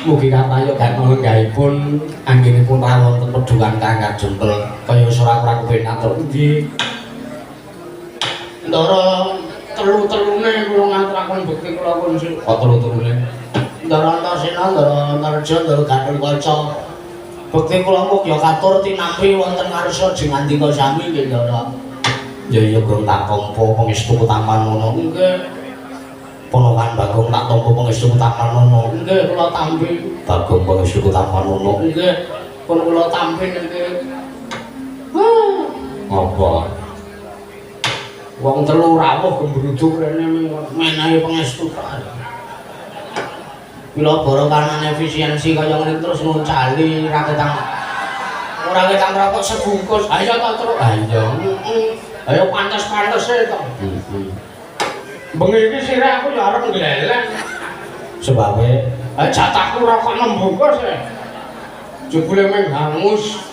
Mugi kaprayogan lenggahipun anggenipun rawuh wonten pedhuwan Kang Kadempel kaya ora kurang kepenak to. Nggih. Ndara telu-telune kula ngaturaken bekti kula kunjuk. Kok telu-telune? Ndara Antasena, Ndara Antarja, Ndara Gathotkaca. Bekti kula mugi katur tinampi wonten ngarsa jengandika sami nggih, Ndara. Ya iya, Gong, tak tampa pangestu tampan ngono. Nggih. Ponokan Bagong tak tampa pangestu tampan ngono. Nggih, kula tampi. Bagong pangestu tampan ngono. Nggih, pun kula tampi nggih. Apa? Wong telu rawuh gembruduk rene menehi pangestu tok. Mila bara kanan efisiensi kaya ngene terus nguncali ra ketang. Ora ketang rokok sebungkus. Ayo to, Truk. Ayo. Heeh. Ayo pantes-pantese to. Heeh. Bengi iki sirah aku ya arep ngleleng. Sebabe jatahku rokok 6 bungkus e. Jebule mung hangus.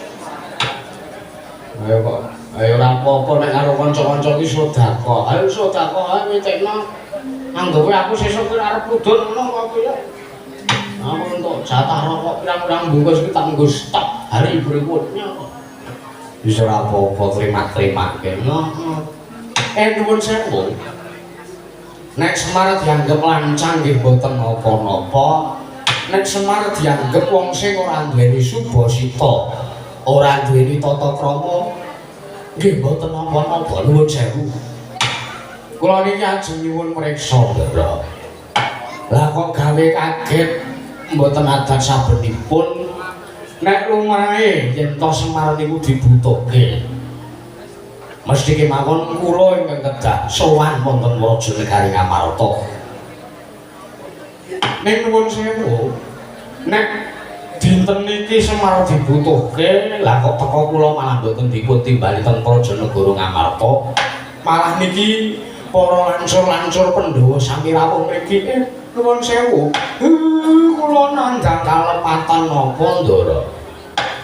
Ayo kok, ayo ora apa-apa nek karo kanca-kanca iki sedekah. Ayo sedekah ae mitekno. Anggape aku sesuk ki arep udun ngono kok ya. Aku entuk jatah rokok pirang-pirang bungkus iki tak nggo stok hari berikutnya kok. Wis ora apa-apa, terima-terimake. Heeh. Nuwun sewu. Nek Semar dianggep lancang nggih mboten napa-napa. Nek Semar dianggep wong sing ora duweni subasita, ora duweni tata krama nggih mboten napa-napa, nuwun sewu. Kula niki ajeng nyuwun mreksa, Ndara. Lah kok gawe kaget mboten adat sabenipun nek lumrahe yen to Semar niku dibutuhke. Mesti kemawon kula ingkang kedah sowan wonten Praja Negari Ngamarta. Ning nuwun sewu, nek dinten niki Semar dibutuhke, lah kok teka kula malah mboten dipun timbali teng Praja Negara Ngamarta. Malah niki para lancur-lancur Pandhawa sami rawuh mriki. Nuwun sewu. Kula nandhang kalepatan napa, Ndara?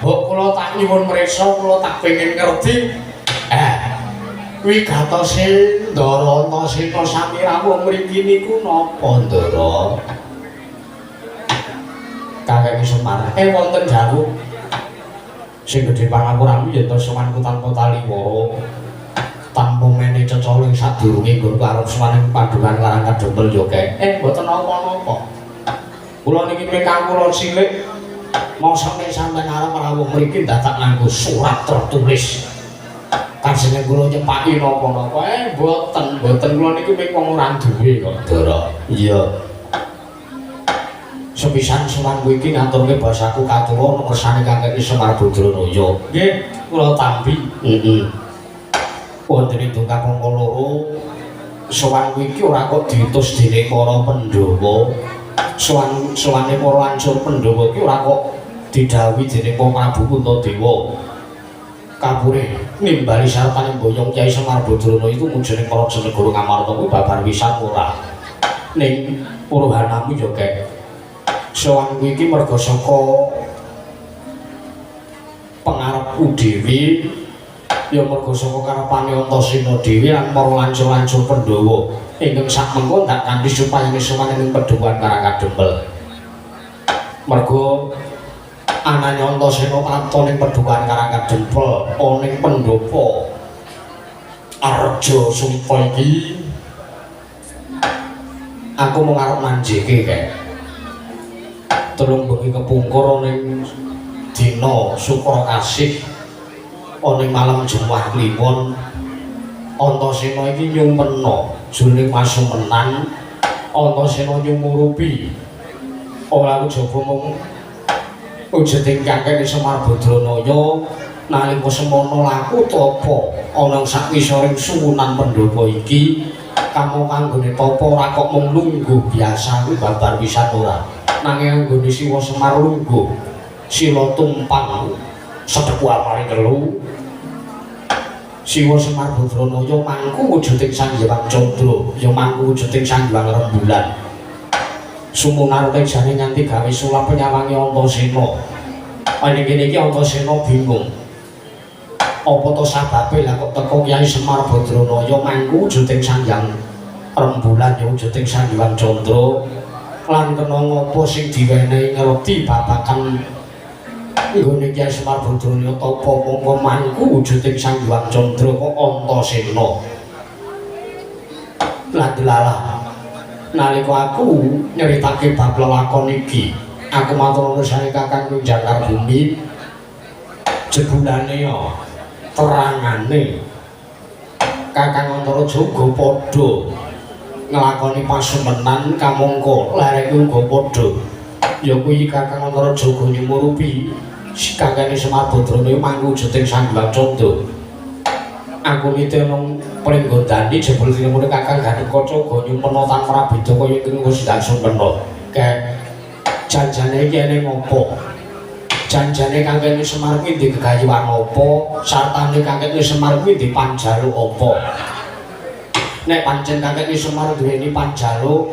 Mbok kula tak nyuwun mreksa, kula tak pengin ngerti. Wigatose Ndara Antasena sami rawuh mriki niku napa, Ndara? Kakek Semar, wonten jaluk sing gedhe pangapuramu yen to sowanku tanpa taliwara. Tanpa mene cecoling sadurunge nggonku arep sowan ing Pandhukan Karang Kadempel yo kek. Mboten napa-napa. Kula niki ingkang kula cilik mosok nek sampeyan arep rawuh mriki dadak nganggo surat tertulis. Kajenge kula nyepaki napa-napa. Mboten, mboten, kula niki mung wong ora duwe kok, Ndara. Iya. Sepisan sowanku iki ngaturke basaku katura ngersane Kakek Semar Badranaya. Nggih, kula tampi. Heeh. Wonten ing dongkap angka loro, sowanku iki ora kok diutus dening para Pandhawa. Sowan sowane para lancur Pandhawa iki ora kok didhawuhi dening Prabu Puntadewa. Kapure nimbali sartane mboyong Kyai Semar Badranaya iku mujune Praja Negara Ngamarta kuwi babar pisan ora. Ning uruhanamu ya kek. Sowanku iki merga saka pengarepku dhewe ya merga saka karepane Antasena dhewe lan para lancur-lancur Pandhawa ingkang sakmengko ndak kanthi supaya sowan ing Pedhuwan Karang Kadempel. Merga anane Antasena prapta ning Pedhuwan Karang Kadempel ana ning pendhapa Arja Suta iki aku mung arep manjeke kek. Telung bengi kepungkur ning dina Sukra Kasih ana ing malam Jumat Kliwon, Antasena iki nyumpena jroning pasumenan. Antasena nyumurupi ora kejaba mung wujuding kakek Semar Badranaya nalika semono laku tapa ana sak ngisoring suwunan pendhapa iki. Kamo kanggone tapa ora kok mung lungguh biasa kuwi babar pisan ora, nanging anggone Siwa Semar lungguh sila tumpang sedeku amare telu. Siwa Semar Badranaya mangku wujuding Sang Hyang Candra ya mangku wujuding Sang Hyang Rembulan sumunar tejane nganti gawe sulap penyawangi Antasena. Ane kene iki Antasena bingung. Apa to sababe lah kok teko Kyai Semar Badranaya mangku wujuding Sang Hyang Rembulan ya wujuding Sang Hyang Candra. Lan kena ngapa sing diwenehi ngerti babagan nggone Kyai Semar Badranaya tapa mongko mangku wujuding Sang Hyang Candra kok Antasena. Lah delalah nalika aku nyeritake bab lelakon iki, aku matur nuwun saking Kakang Jangkar Bumi, jebulane ya terangane Kakang Antaraja uga padha nglakoni pasumenan kamangka lereke uga padha. Ya kuwi Kakang Antaraja uga nyumurupi Kakang Semar Badranaya mangku wujuding Sang Hyang Candra. Aku nite nang Pringgondani jebul tinemune Kakang Gatotkaca uga nyumpena tanpa prabeda kaya ing wis ndak sumpena. Kek janjane iki ene ngopo? Janjane Kakang Semar kuwi ndek gegayuhan apa? Sartane Kakang Semar kuwi ndek panjaluk apa? Nek pancen Kakang Semar duweni panjaluk,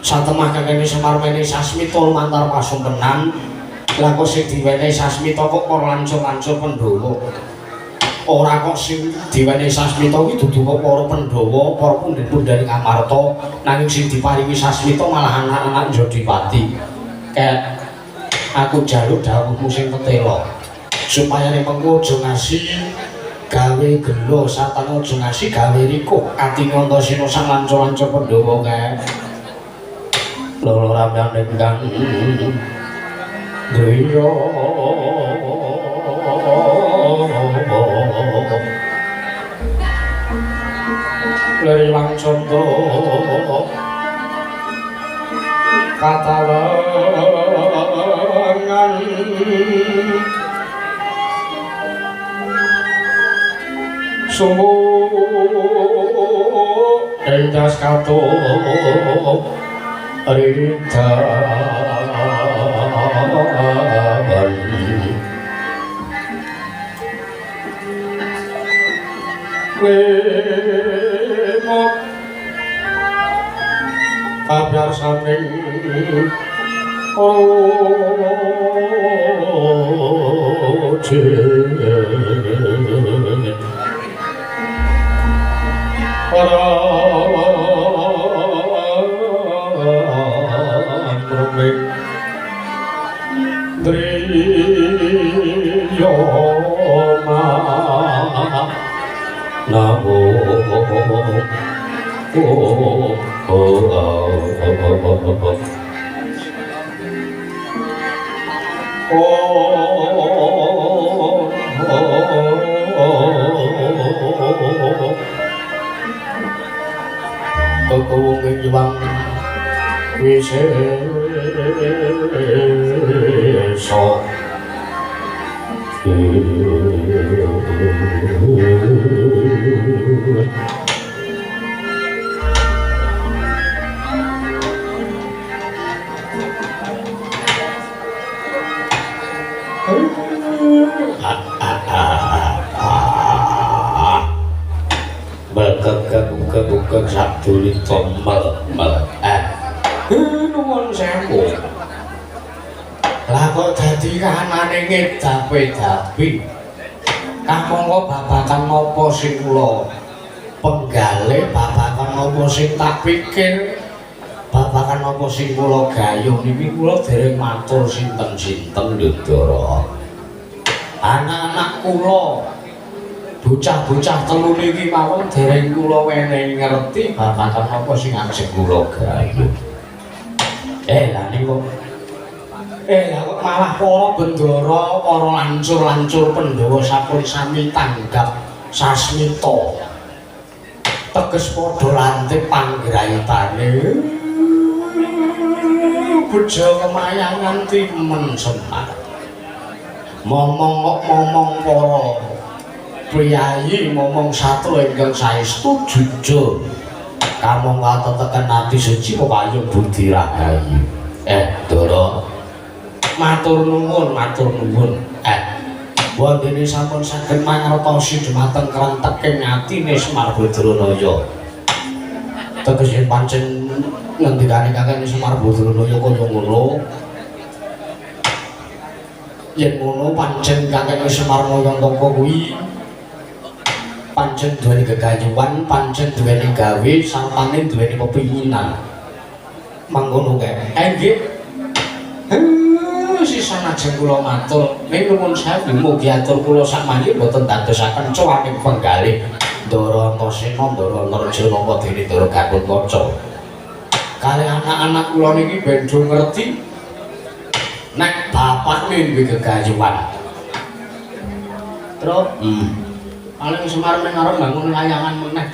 satemah Kakang Semar menehi sasmita lumantar pasumpenan, lah kok sing diwenehi sasmita kok para lancur-lancur Pandhawa? Ora kok sing diwenehi sasmita kuwi dudu kok para Pandhawa, para pundhen-pundhen Ngamarta, nanging sing diparingi sasmita malah anak-anak Jodipati. Kek aku jaluk dawuhmu sing tetela supaya nek mengko aja ngasi gawe gelo sartane aja ngasi gawe rikuh atine Antasena sang lancur-lancur Pandhawa kae. Loro ramyane ingkang griya Leriwang Candra katawangan sumbu endas katup ridan lemok kabyarsaning oje para androming driyoma namo oh oh oh kekawung ing Hyang Wisesa. Melkekek sadulita mel mel nuwun sewu. Lah kok dadi kahanane ngedapi-dapi? Kamangka babagan napa sing kula penggalih, babagan napa sing tak pikir, babagan napa sing kula gayuh niki kula dereng matur sinten-sinten lho Ndara. Anak-anak kula bocah-bocah telu niki mawon dereng kula wenehi ngerti babagan napa sing ajeng kula gayuh. Lah niku lah kok malah para bendara, para lancur-lancur Pandhawa sampun sami tanggap sasmita. Teges padha lantip panggraitane. Bejo kemayangan timen Semar. Momong kok momong para priyayi, momong satu ingkang saestu jujur. Kamangka teteken ati suci pepayung budi rahayu. Ndara, matur nuwun, matur nuwun. Wondene sampun saged mangertosi dumateng krenteking atine Semar Badranaya. Teges yen pancen ngendikane Kakang Semar Badranaya kaya ngono. Yen ngono pancen Kakang Semar Mayantaka kuwi pancen duweni gegayuhan, pancen duweni gawe, sartane duweni pepinginan. Mangkono kae. Nggih. Sisan ajeng kula matur. Ning nuwun sewu mugi atur kula sakmangke boten dadosaken cuwaning penggalih. Ndara Antasena, Ndara Narjana apa dene Ndara Gatotkaca. Kalih anak-anak kula niki ben do ngerti nek bapakne duwe gegayuhan. Terus, Paling Semar ning arep bangun layangan meneh.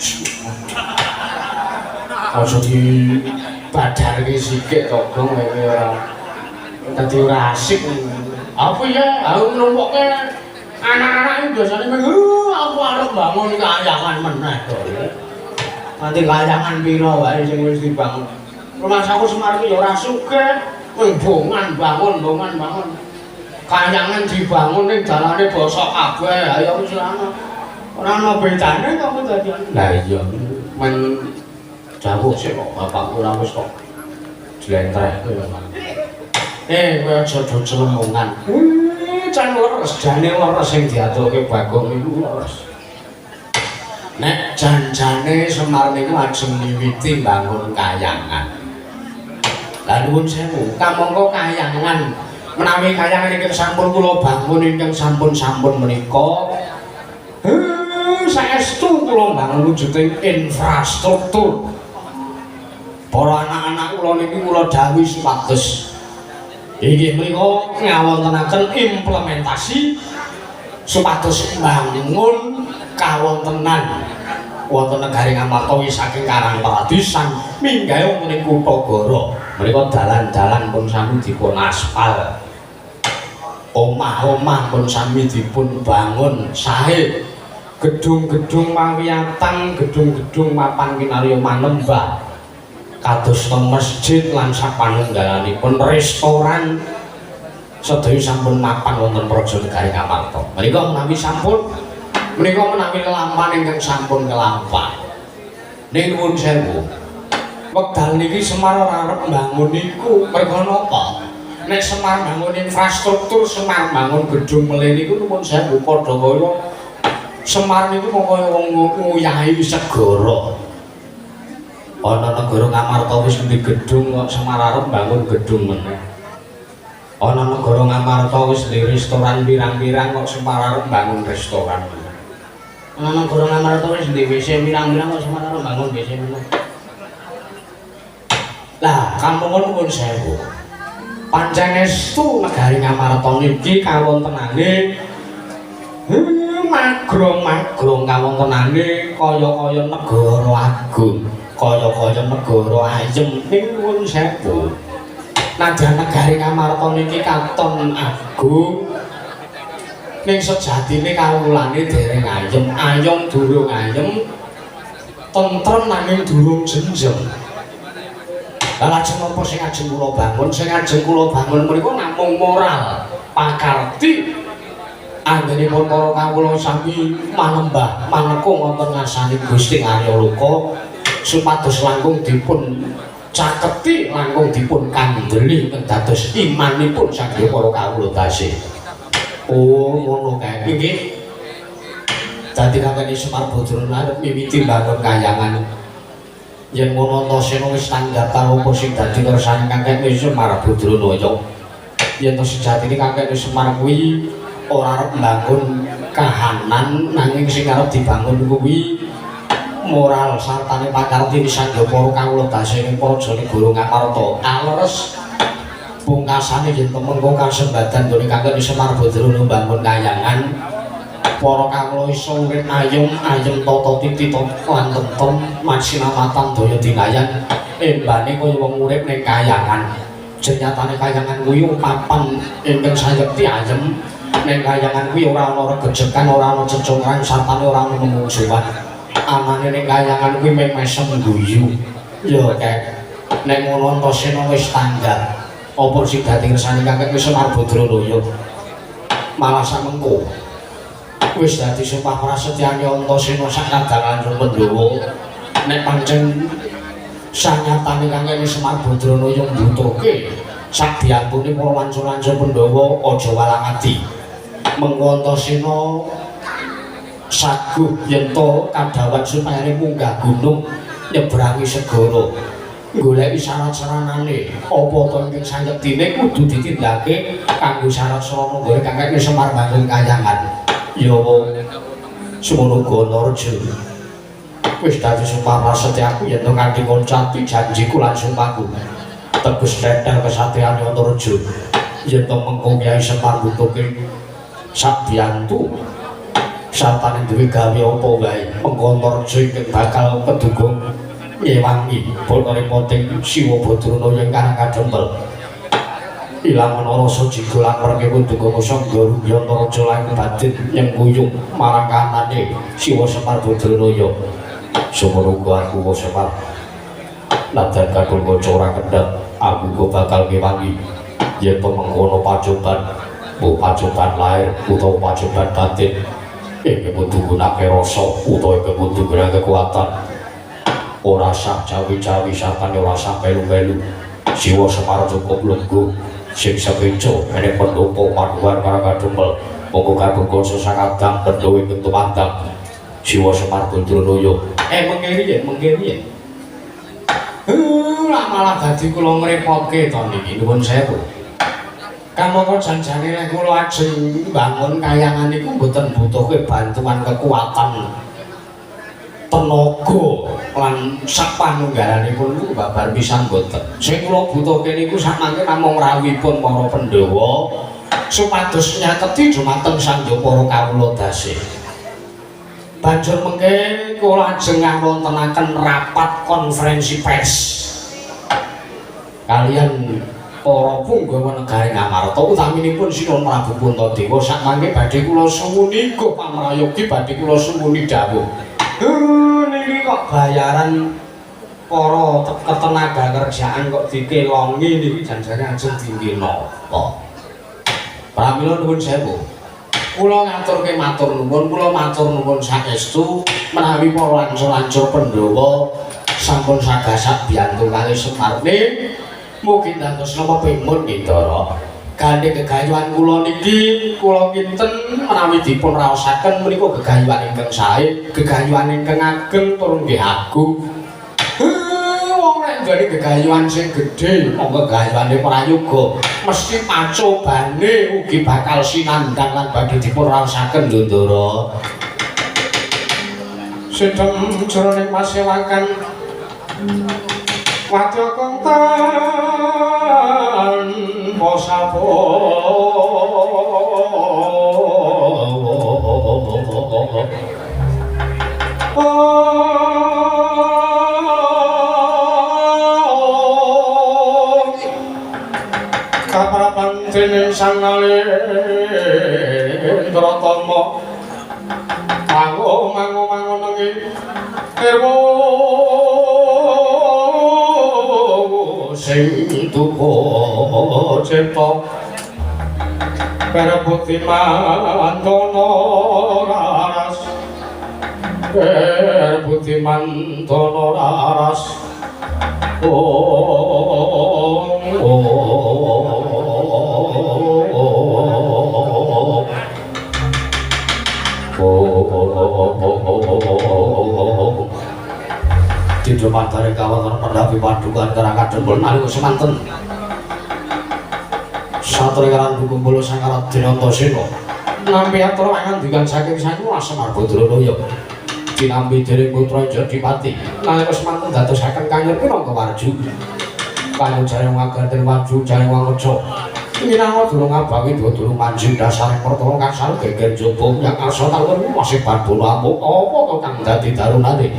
Aja di badarke sikik to, Gong, kowe ora. Dadi ora asik. Apa ya? Aku ngrungokke anak-anak iki biasane meng aku arep bangun kayangan meneh to. Nanti kayangan pira wae sing wis dibangun. Rumangsaku Semar iki ya ora sugih, mung bongan bangun, bongan bangun. Kayangan dibangun ning dalane bosok kabeh. Ayo wis ana. Ora ana bedane kok dadian. Lah iya, men jawuh sik kok bapakku ora wis kok jlentrehke ya. Kowe aja do celemongan. Can leres, jane leres sing diaturke Bagong iku leres. Nek janjane Semar niku ajeng miwiti mbangun kayangan. Lah nuwun sewu, kamangka kayangan menawi kayangan ingkang sampun kula bangun ingkang sampun-sampun menika saestu kula mbangun wujuding infrastruktur. Para anak-anak kula niki kula dawuhi supados inggih menika ngawontenaken implementasi supados mbangun kawontenan wonten negari Ngamarta saking Karangpradisan minggahe wonten ing kutha Goro. Menika dalan-dalan pun sami dipun aspal. Omah-omah pun sami dipun bangun sae. Gedung-gedung mawiyatan, gedung-gedung mapan kinarya manembah. Kados masjid lan sapanunggalanipun restoran sedaya sampun mapan wonten Praja Negari Ngamarta. Menika menawi sampun menika menawi lelampahan ingkang sampun kelampahan. Ning nuwun sewu. Wekdal niki Semar ora arep mbangun niku merga napa? Nek Semar mbangun infrastruktur, Semar mbangun gedung melih niku nuwun sewu padha kaya Semar niku mung kaya wong nguyahi segara. Ana negara Ngamarta wis duwe gedung kok Semar arep mbangun gedung meneh. Ana negara Ngamarta wis duwe restoran pirang-pirang kok Semar arep mbangun restoran meneh. Ana negara Ngamarta wis duwe WC pirang-pirang kok Semar arep mbangun WC meneh. Lah, kamangka nuwun sewu. Pancen estu negari Ngamarta niki kawontenane magrong-magrong kawontenane kaya-kaya negara agung, kaya-kaya negara ayem. Ning nuwun sewu. Nadyan negari Ngamarta niki katon agung, ning sejatine kawulane dereng ayem, ayom durung ayem, tentrem nanging durung jenjem. Lah lajeng napa sing ajeng kula bangun? Sing ajeng kula bangun menika namung moral, pakarti. Anggenipun para kawula sami manembah manekung wonten ngarsane Gusti Arya Loka supados langkung dipun caketi, langkung dipun kandheli dados imanipun saking para kawula tasih. Oh, ngono kae. Nggih. Dadi kakene Semar Badrana arep miwiti mbangun kayangan. Yen ngono Antasena wis tanggap karo apa sing dadi kersane kakekne Semar Badrana ya. Yen to sejatine kakekne Semar kuwi ora arep mbangun kahanan nanging sing arep dibangun kuwi moral sartane pakarti sangga para kawula dasa ing Praja Negara Ngamarta. Aleres pungkasane yen temengko kasembadan nggone kakekne Semar Badrana mbangun kayangan, para kawula iso urip ayem ayem tata titi lan tentrem masinamatan daya dinayan embane kaya wong urip ning kayangan. Jenyatane kayangan kuwi papan ingkang sayekti ayem. Ning kayangan kuwi ora ana regejekan, ora ana cecungran, sartane ora ana memungsuhan. Anane ning kayangan kuwi mung mesem guyu. Ya kek nek ngono Antasena wis tanggap apa sing dadi kersane kakek Semar Badrana. Malah samengko wis dadi sumpah prasetyane Antasena sak kadang lanjut Pandhawa. Nek pancen sanyatane kakek Semar Badrana yang mbutuhke sak diampuni para wancu-wancu Pandhawa aja walang ati. Mengko Antasena saguh yen to kadhawan supaya munggah gunung nyeberangi segara. Goleki syarat saranane apa to ingkang sayektine kudu ditindakake kanggo syarat sarana nggone kakek Semar bangun kayangan. Ya wong semono Antareja. Wis dadi sumpah prasetyaku yen to kanthi ngoncati janjiku lan sumpahku. Teges tetel kesatriyan Antareja. Yen to mengko Kyai Semar butuhke sabiyantu sartane duwe gawe apa wae mengko Antareja ingkang bakal keduga nyewangi Bathara Poting Siwa Badrana ing Karang Kadempel. Ilang ana rasa jiga lan merke kudu sangga Antareja lan batin nyengkuyung marang kanane Siwa Semar Badranaya. Sumono uga aku Semar. Nadyan kadung kaca ora kendhat, aku uga bakal ngewangi yen to mengkono pacoban, mbuh pacoban lair utawa pacoban batin ingkang kudu nggunakake rasa utawa ingkang kudu nggunakake kekuatan. Ora sah cawi-cawi sartane ora sah melu-melu. Siwa Semar cukup lungguh sing sekeca ene pendopo paduan Karang Kadempel. Monggo kadung kaca sakadang bendho ing tumandang. Siwa Semar Badranaya. Mengkeri yen, mengkeri yen. Lah malah dadi kula ngrepotke to niki nuwun sewu. Kamangka janjane nek kula ajeng mbangun kayangan niku mboten butuhke bantuan kekuatan tenaga lan sak panunggalanipun niku babar pisan mboten. Sing kula butuhke niku sakmangke namung rawuhipun para Pandhawa supados nyaketi dumateng Sang Hyang para kawula dase. Banjur mengke kula ajeng ngawontenaken rapat konferensi pers kalian para punggawa negari Ngamarta utaminipun Sinuwun Prabu Puntadewa sakmangke badhe kula suwuni go pamrayogi badhe kula suwuni dawuh. Niki kok bayaran para ketenaga kerjaan kok dikelongi niki janjane ajeng dingge napa? Pramila nuwun sewu. Kula ngaturke matur nuwun, kula matur nuwun saestu menawi para lancur-lancur Pandhawa sampun sagasak biyantu kalih Semar. Ning mugi dados napa pimut nggih Ndara. Gandhe gegayuhan kula niki kula kinten menawi dipun raosaken menika gegayuhan ingkang sae, gegayuhan ingkang ageng tur nggih agung. Wong nek nggone gegayuhan sing gedhe, monggo gegayuhane prayoga mesti pacobane ugi bakal sinandhang lan badhe dipun raosaken lho Ndara. Sedhem jroning pasewakan wadya kang tanpa sapa. Kaprapan dening Sang Nalendratama mangu mangu mangu nengi kirwa sing duka cipta perebut mantana raras perebut mantana raras ong Tidumantare kawontenan pendhapi padukan Karang Kadempel nalika semanten satria karan kumpul Sang Raden Antasena nampi atur pangandikan saking Sang Semar Badranaya tinampi dening putra Jodipati nalika semanten dadosaken kanyur pinangka warju kanyur jareng waganten warju jareng wangeca minangka durung abangi durung manjing dasare pertama kasar geger jaba yang asa tawur masih badana amuk apa to kang dadi darunane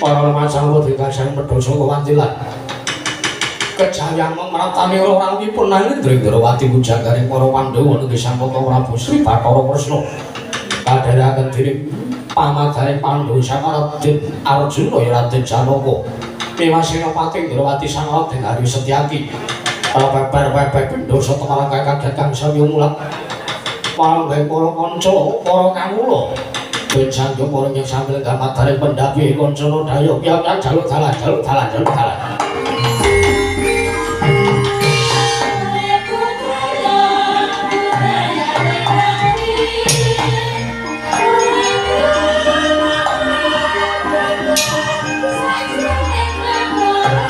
para lemajang wedi kasang medha saka wantilan kejayan memratani ora-oranipun nanging Ndrawati pujanggaring para Pandhawa nggih Sampaka Prabu Sri Bathara Kresna kadheraken dening pamadaring Pandhawa Sang Raden Arjuna ya Raden Janaka Bima Senopati Ndrawati Sang Raden Hari Setyaki peper-peper pindha sata marang kaget kang sami mulat marang para kanca para kawula ben sanjung para yang sambil gamadaring pendhapi kancana daya piyambak jaluk dalan jaluk dalan jaluk dalan. Thank you.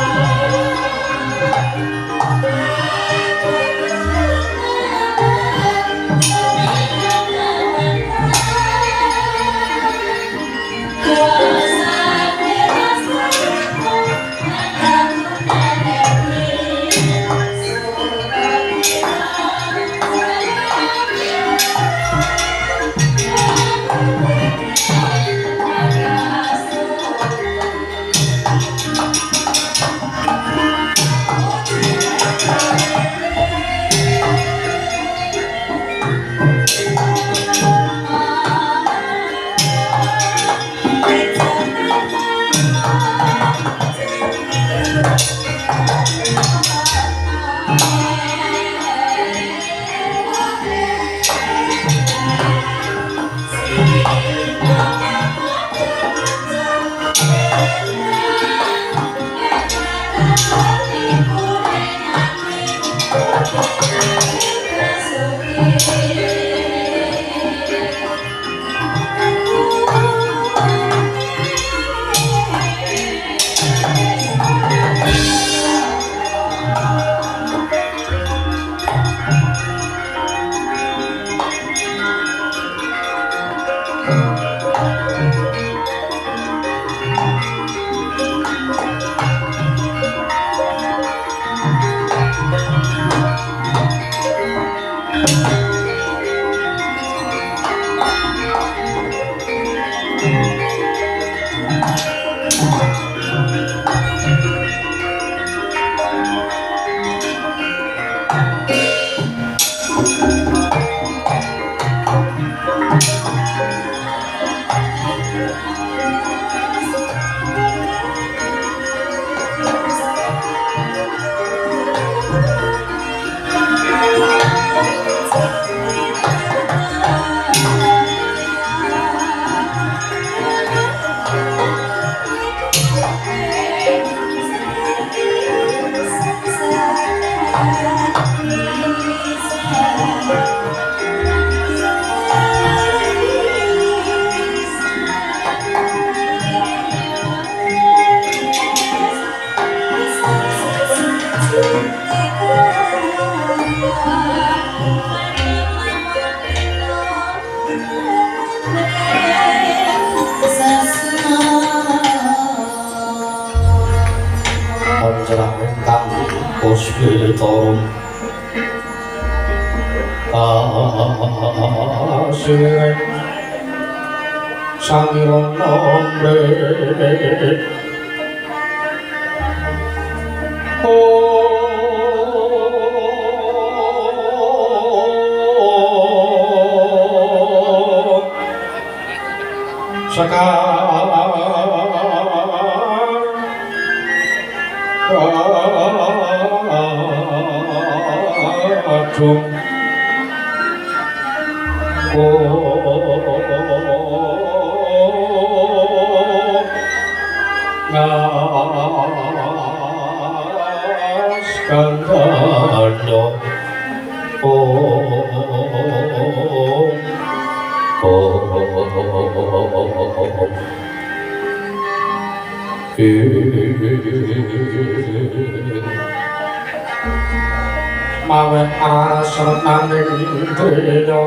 Mawe asrenaning driya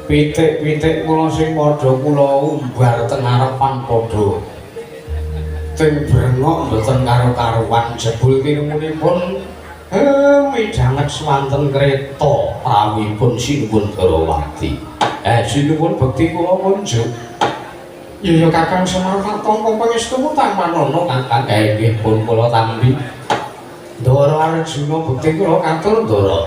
Pitik-pitik kula sing padha kula umbar teng ngarepan padha teng brengok mboten karo-karuan jebul tinemunipun midhanget swanten kreta rawuhipun Sinuwun Darawati. Sinuwun bekti kula kunjuk. Ya ya Kakang Semar tak tampa pangestumu tampanana Kakang. Nggih pun kula tampi. Ndara Arjuna bekti kula katur Ndara.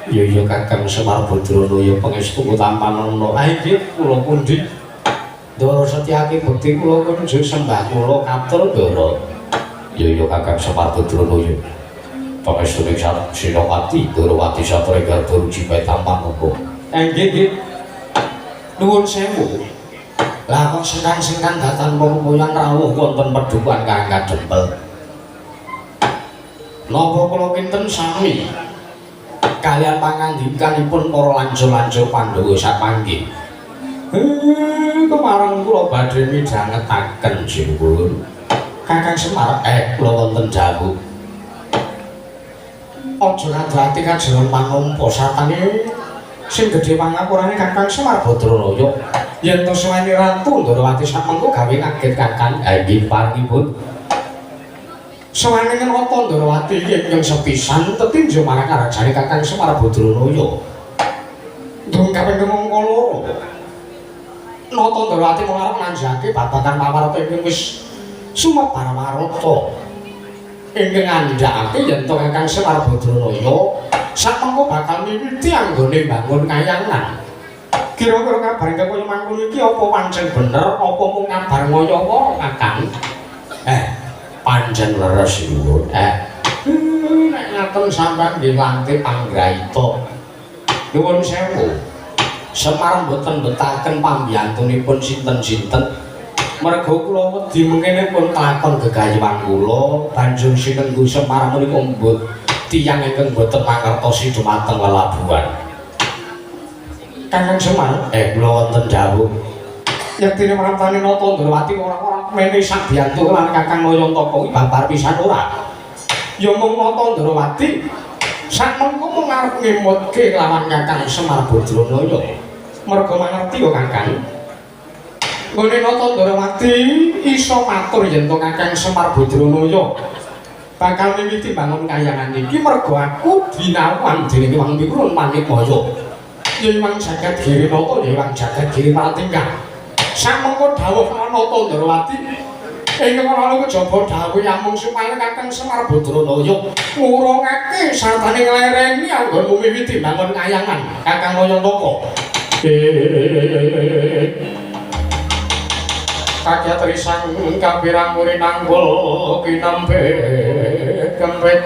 Ya ya Kakang Semar Badranaya pangestu tampanana. Nggih kula pundi. Ndara Setyaki bekti kula kunjuk sembah kula katur Ndara. Ya ya Kakang Semar Badranaya pangestu ing Senopati Darawati Satregarba Rujipe tampanana. Nggih nggih. Nuwun sewu. Lah kok sengkan-sengkan datan pemuyan rawuh wonten pedukuhan Kang Kadempel. Napa kula kinten sami kalian pangandikanipun para lancur-lancur Pandhawa sapanggih. Kemareng kula badhe midhangetaken sinuwun. Kakang Semar, kula wonten dawuh. Aja kadrati kajeron panampa satane sing gedhe pangapurane Kakang Semar Badranaya. Yen to suweni Ratu Ndrawati samengko gawe kaget Kakang. Nggih paringipun. Sawaning Nata Ndrawati iki ingkang sepisan tetinju marang karajane Kakang Semar Badranaya. Ndung kaping angka loro. Nata Ndrawati mung arep nanjake babagan pawarta ingkang wis sumebar warata. Ingkang ngandhakake yen to Kakang Semar Badranaya samengko bakal miwiti anggone mbangun kayangan. Kira-kira kabar ingkang kaya mangkono iki apa pancen bener apa mung kabar ngaya-ngaya Kakang? Pancen leres nyuwun. Nek ngaten sampean nggih lanti panggraita. Nuwun sewu. Semar mboten betaken pambiyantunipun sinten-sinten. Merga kula wedi mengkene pun kelakon gegayuhan kula, banjur sinenggu Semar menika mbut tiyang ingkang boten mangertosi dumateng lelabuhan. Kakang Semar, kula wonten dawuh. Yektine martane Nata Ndrawati ora-ora mene sabiyantu lan Kakang Nayantaka kuwi babar pisan ora. Ya mung Nata Ndrawati sakmengko mung arep ngemutke lawan Kakang Semar Badranaya. Merga mangerti ya Kakang. Nggone Nata Ndrawati iso matur yen to Kakang Semar Badranaya bakal miwiti bangun kayangan iki merga aku dinawan dening Wang Mikrun Manikmaya. Ya Iwang Jagat Girinata ya Iwang Jagat Giri Pratingkah. Samengko dawuh Nata Ndrawati ingkang ana kejaba dawuh amung supaya Kakang Semar Badranaya ngurungake sartane nglereni anggonmu miwiti bangun kayangan Kakang Nayantaka. Kakyat risang kapirang muri nanggul kinempit kempit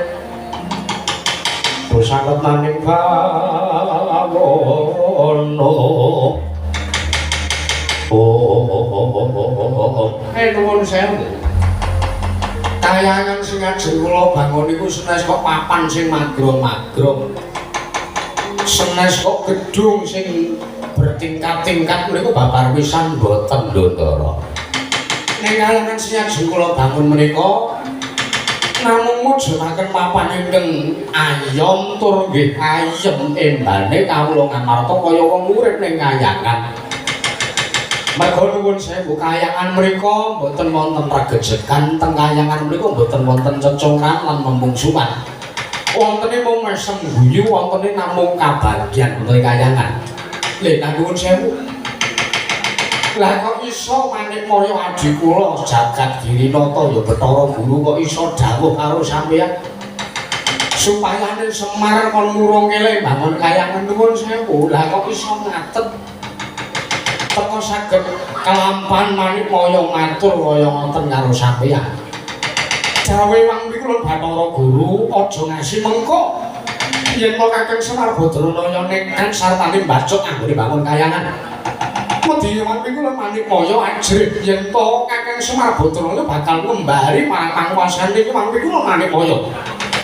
dosanget naning bawono. Nuwun sewu. Kayangan sing ajeng kula bangun niku senes kok papan sing magrong-magrong. Senes kok gedung sing bertingkat-tingkat niku babar pisan mboten Ndara. Ning kayangan sing ajeng kula bangun menika namung mujudaken papan ingkang ayom tur nggih ayem embane kawula ngamarta kaya wong urip ning kayangan. Merga nuwun sewu kayangan mriku mboten wonten regejegan, teng kayangan mriku mboten wonten cecungran lan memungsuhan. Wontene mung mesem guyu, wontene namung kabagyan wonten kayangan. Lha nuwun sewu. Lah kok iso Manikmaya adhi kula Jagat Girinata ya Bathara Guru kok iso dawuh karo sampeyan supayane Semar kon murung kele bangun kayangan nuwun sewu. Lah kok iso ngatet teko saged kelampan Manikmaya matur kaya ngoten karo sampeyan. Jawe Wang Mikrun Bathara Guru aja ngasi mengko yen to Kakang Semar Badranaya nekan sartane mbacuk anggone bangun kayangan. Wedi Wang Mikrun Manikmaya ajrih yen to Kakang Semar Badranaya bakal ngembari marang panguwasane iki Wang Mikrun Manikmaya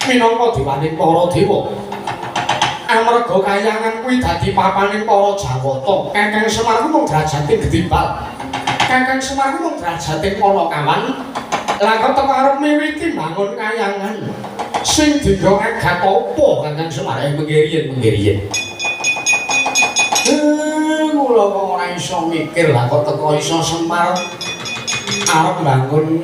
minangka dewaning para dewa. Amarga kayangan kuwi dadi papaning para Jawata. Kakang Semar kuwi mung derajate getimbal. Kakang Semar kuwi mung derajate Panakawan. Lah kok teko arep miwiti bangun kayangan sing dinggo agat apa Kakang Semar? Mengke riyen. Kula kok ora iso mikir lah kok teko iso Semar arep bangun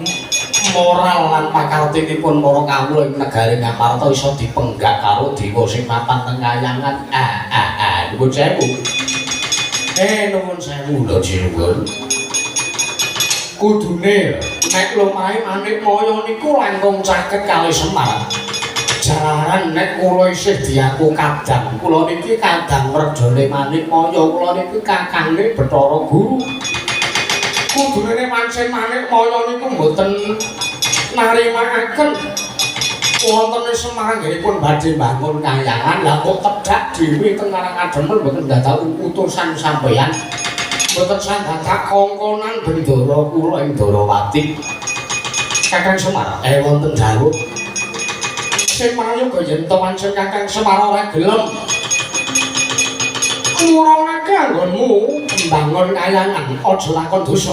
moral lan pakartinipun para kawula ing negari Ngamarta iso dipenggak karo dewa sing mapan teng kayangan. Nuwun sewu. Nuwun sewu lho jinuwun. Kudune nek lumahe Manikmaya niku langkung caket kalih Semar. Jalaran nek kula isih diaku kadang, kula niki kadang werdane Manikmaya, kula niki kakange Bathara Guru. Kudune nek pancen Manikmaya niku mboten narimakaken wontene Semar anggenipun badhe mbangun kayangan, lah kok tedhak dhewe teng Karangademel mboten dadak utusan sampeyan. Mboten sandadak kongkonan bendara kula ing Darawati. Kakang Semar, wonten dawuh. Sing prayoga yen to pancen Kakang Semar ora gelem ngurungake anggonmu mbangun kayangan, aja lakon dosa.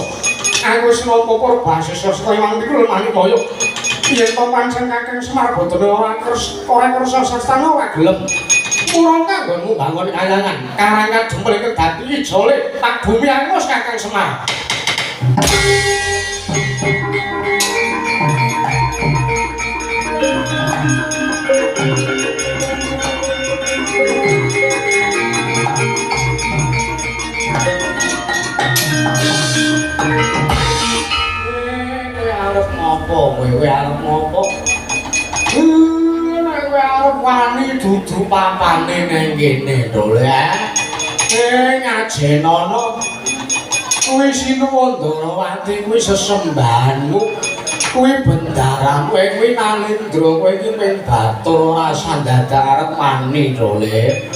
Aku wis nampa purbasesa saka Hyang Wiku Manikmaya. Yen to pancen Kakang Semar boten ora kersa sastana ora gelem murung kanggonmu bangun kayangan. Karang kadempel ingkang dadi ijole tak bumi angus Kakang Semar. Kowe arep ngopo kowe? Kowe arep ngopo? Nek kowe arep wani dudu papane nang kene to le. Ngajenono. Kuwi Sinuwun Ndarawati kuwi sesembahanmu. Kuwi bendaramu, kuwi Nalindra, kowe iki ping batur ora sandadak arep wani to le.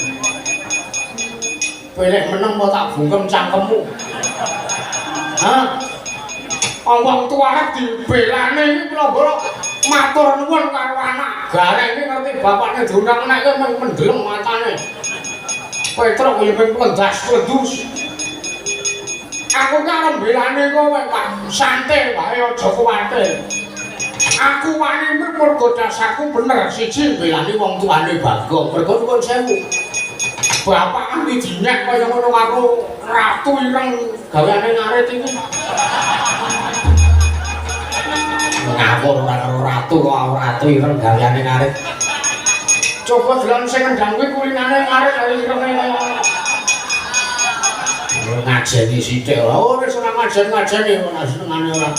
Kowe nek meneng kok tak bungkem cangkemmu. Hah? Wong tuwa arep dibelane iki kula matur nuwun karo anak. Gareng iki ngerti bapakne diundang nek iki mendeleng matane. Petruk kuwi ping plendas-plendus. Aku ki arep mbelane kowe, Pak. Santai wae aja kuwatir. Aku wani mergo dasarku bener siji mbelani wong tuane Bagong. Mergo nuwun sewu. Bapak kan dinyek kaya ngono karo ratu ireng gaweane ngarit iki. Ngawur ora karo ratu kok ratu ireng gaweane ngarit. Coba delok sing ngendang kuwi kulinane ngarit kaya irenge kaya ngajeni sithik ora. Oh wis ora ngajen-ngajeni ora senengane ora.